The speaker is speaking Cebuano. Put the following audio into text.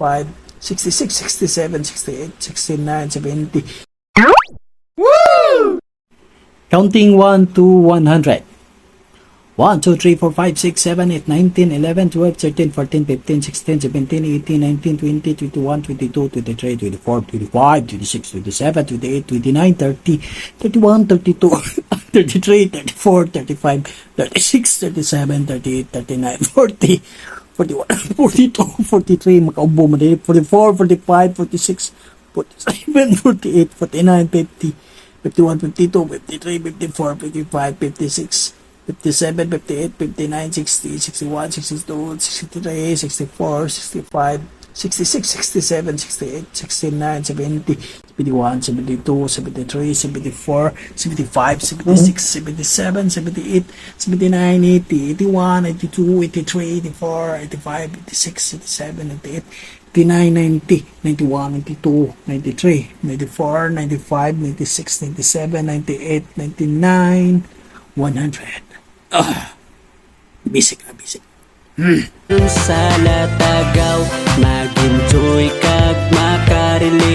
65, 66, 67, 68, 69, 70. Counting 1 to 100. 1, 2, 3, 4, 5, 6, 7, 8, 9, 10, 11, 12, 13, 14, 15, 16, 17, 18, 19, 20, 21, 22, 23, 24, 25, 26, 27, 28, 29, 30, 31, 32, 33, 34, 35, 36, 37, 38, 39, 40, 41, 42, 43, makaubo mo din, 44, 45, 46, 47, 48, 49, 50, 51, 52, 53, 54, 55, 56, 57, 58, 59, 60, 61, 62, 63, 64, 65, 66, 67, 68, 69, 70, 71, 72, 73, 74, 75, 76, 77, 78, 79, 80, 81, 82, 83, 84, 85, 86, 87, 88, 89, 90, 91, 92, 93, 94, 95, 96, 97, 98, 99, 100. Ah, basic na basic. Sa latagaw, mag-enjoy kag makarelate.